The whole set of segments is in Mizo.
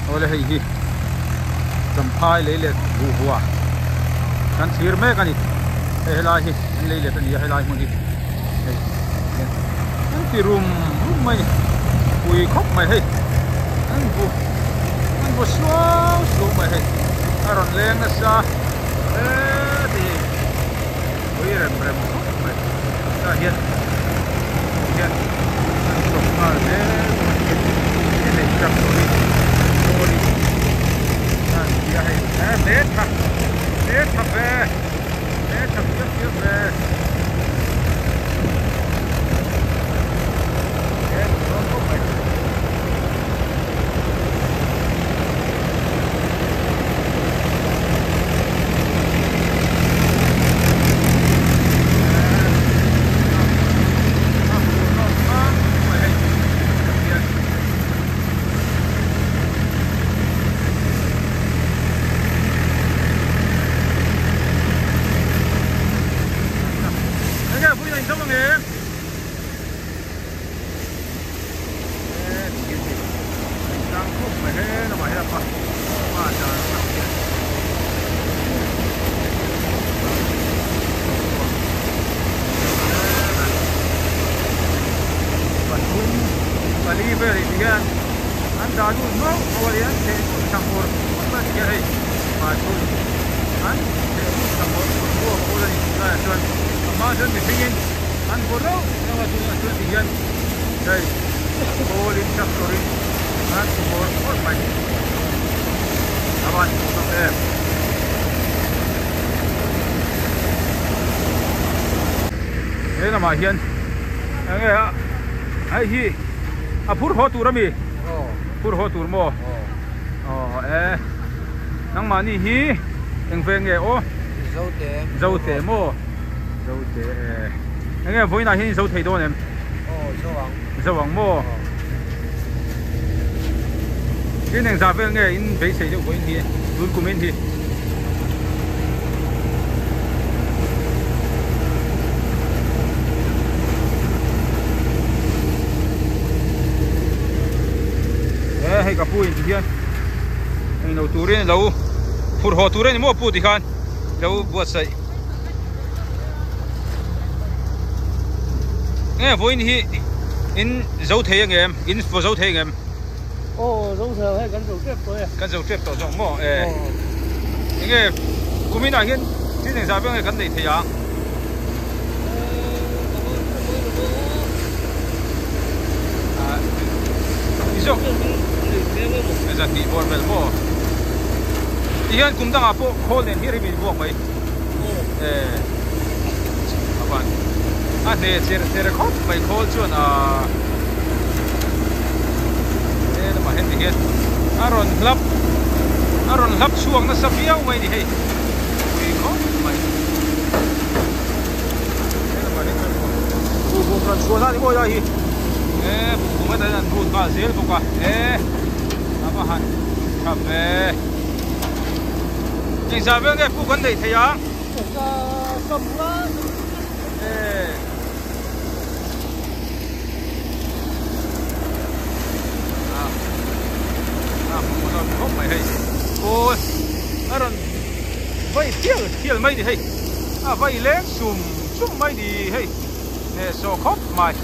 Awle hei hi Champhai lei let buhhua kan thlir mek a ni hei helai hi an lei let a ni a helai hmun hi hei hian an ti rum rum mai a ni pui khawp mai hei an bu an bu suau suau mai hei a rawn leng nasa e ti hi pui rem rem khawp mai tah hian hian an chawp nghal zel mai a ni hei tractor hi kawl hi a ni a hei e hle tha hle tha ve hle tha fiam fiam ve he dawn khawp mai. Pathum pali vel in hian an dah lut mauh mauh a ni an theh lut thla hmur hmur mai a ti hian hei mahchhun an theh lut thla hmur hmur buak a ul a ni tunlaiah chuan a hma chuan mihringin an vaw reuh reuh a tunah chuan ti hian hei kawl in tractor in an hmu hmawr hmawr mai a van hmuh nawm em. He lamah hian enge a hei hi a phur haw tur ami phur haw tur maw aw e nangmahni hi eng veng nge aw Zote Zote maw Zote e enge vawiinah hian i zo thei dawn em? Aw zo ang. Zo ang maw? Tin engzah vel nge in beisei deuh vawiin hi tun kum in hi? E hei ka pu in ti hian englo turin lo phur haw tur a ni maw pu ti khan lo buatsaih. Nge vawiin hi in zo thei ang em? In vaw zo thei ang em? Aw zo thei hei kan zo tep tawh e. Kan zo tep tawh zawk maw? E. Enge kumin ah hian thil engzah vel nge kan neih theih ang? Zahnih bawr vel maw? Tihian kum dangah pawh khawl nen hi rem in vuak mai. Eh a van a hne cher cher khawp mai khawl chuan a he lamah hian ti hian a rawn hlap a rawn hlap chhuak nasa viau mai a ni hei pui khawp mai he lamah hian chuan buhhum rawn chhuah na a ni mawi lai hi e buhhum hetah hian an rut nghal zel bawk a e a va han tha ve. Engzah vel nge puk an neih theih ang? A hmuh nawm khawp mai hei. Aw a rawn vai thial thial mai ni hei. A vai leng sum sum mai ni hei. Hnehsawh khawp mai.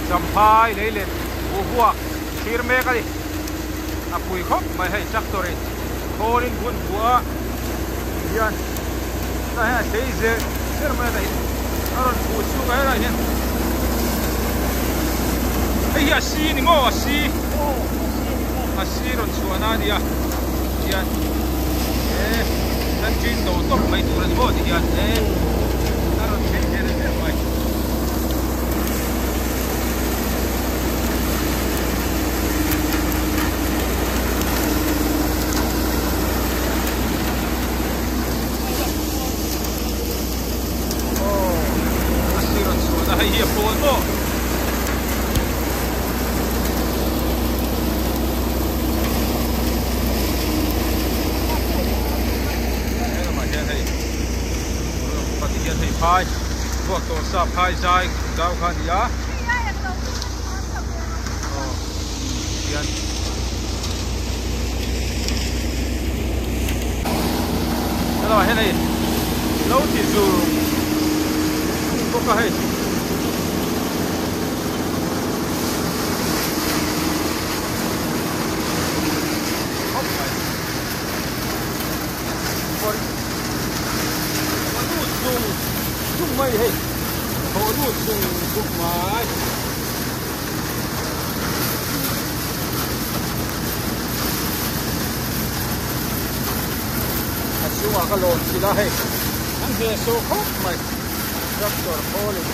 Champhai lei let buhbuak thlir mek a ni. A pui khawp mai hei tractor in khawl in bun buah a hian tah hian a sei zel zel mai a tah hi a rawn phuh chhung a helai hian hei hi a si a ni maw a si a si rawn chhuah na a ni a tihian he kan chin do tawp mai tur a ni maw tihian he a rawn sei zel zel mai. Hei hi a pawl maw? He lamah hian hei hei phai vuak tawh sa phai zai zau kha a ni a. Aw hian. hian hei lo ti zung zung bawk a hei. Khawp mai. Thaw lut zung zung mai hei thaw lut zung zung mai. A chungah ka lawn chilh a hei an hne sawh khawp mai tractor khawl in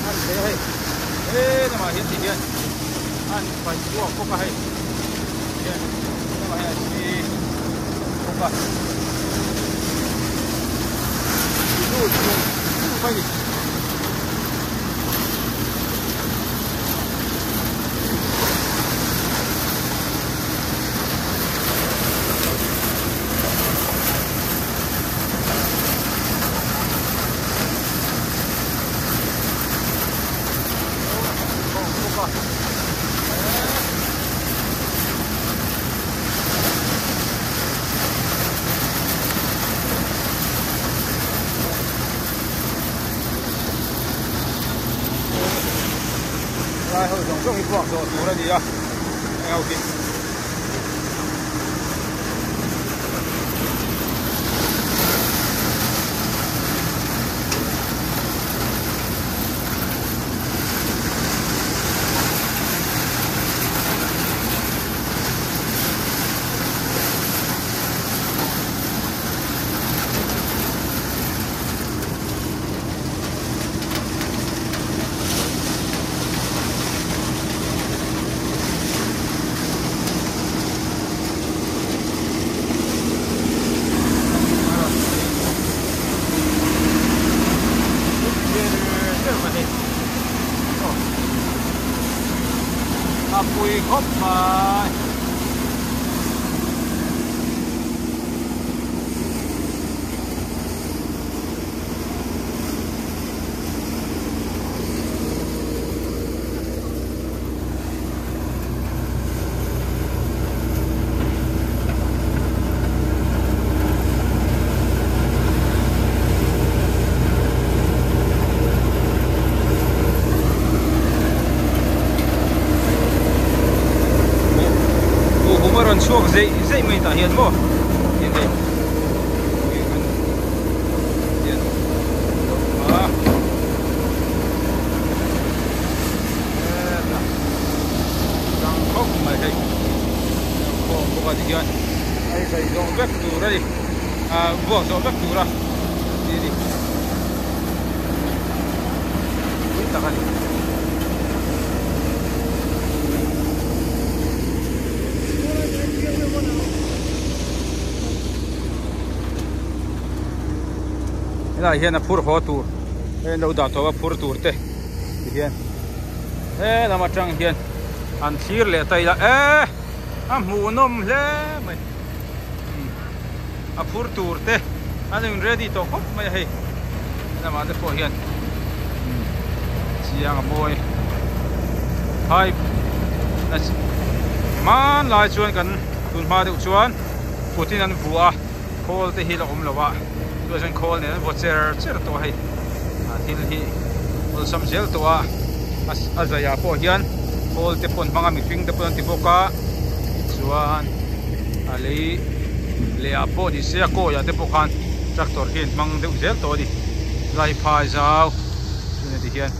an hle hei he lamah hian ti hian an paih chhuak bawk a hei hian lamah hian a thi bawk a lut zung zung mai a ni. Lai ho zawng zawng hi vuak zawh tur a ni a eng ho khi. A pui khawp mai. Buhhum a rawn chhuak zeih zeih mai tah hian maw hian hei hian a chang khawp mai hei khawm bawk a tihian a zai zawh vek tur a ni ah vuak zawh vek tur a ti a ni pui tak a ni. Helaiah hian a phur haw tur hei an lo dah tawh a phur tur te ti hian he lam atang hian an thlir leh ta ila e a hmuhnawm hle mai a phur tur te an in ready tawh khawp mai a hei lamah te pawh hian chiang a mawi phai hmanlai chuan kan tun hma deuh chuan kut in an vuah a khawl te hi la awm lo a tunah chuan khawl nen an vaw cher cher tawh a hei thil hi awlsam zel tawh a a zai ah pawh hian khawl te pawh an hmang a mihring te pawh an ti bawk a chuan a lei leh ah pawh ni se a kawi ah te pawh khan tractor hi an hmang deuh zel tawh a ni lai phai zau chhun ti hian.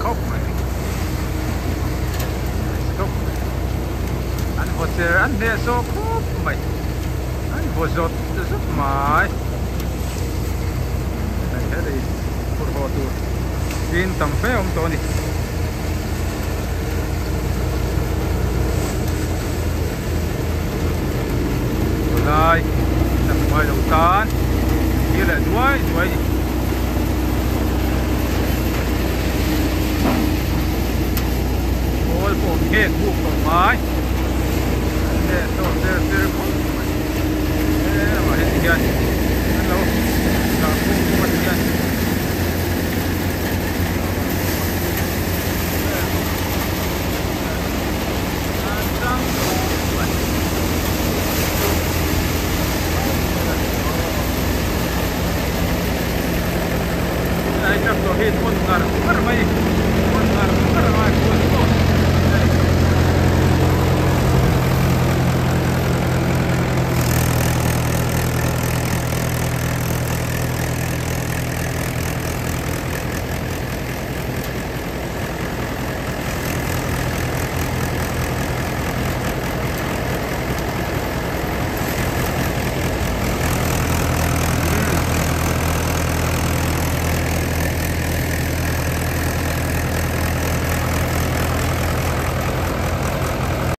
Khawp mai khawp mai an vaw cher an hneh zawk khawp mai an vaw zawt zawt mai hei helai phurh haw tur tin tam fe a awm tawh a ni. Lai a hmuai lo tan thlir leh duai duai a ni. Kawl pawh awm nghek buk tawh mai hneh tawh cher cher khawp mai he lamah hian tihian an lo dah khum bawk a tihian. pawh hi an on ngar ngar mai.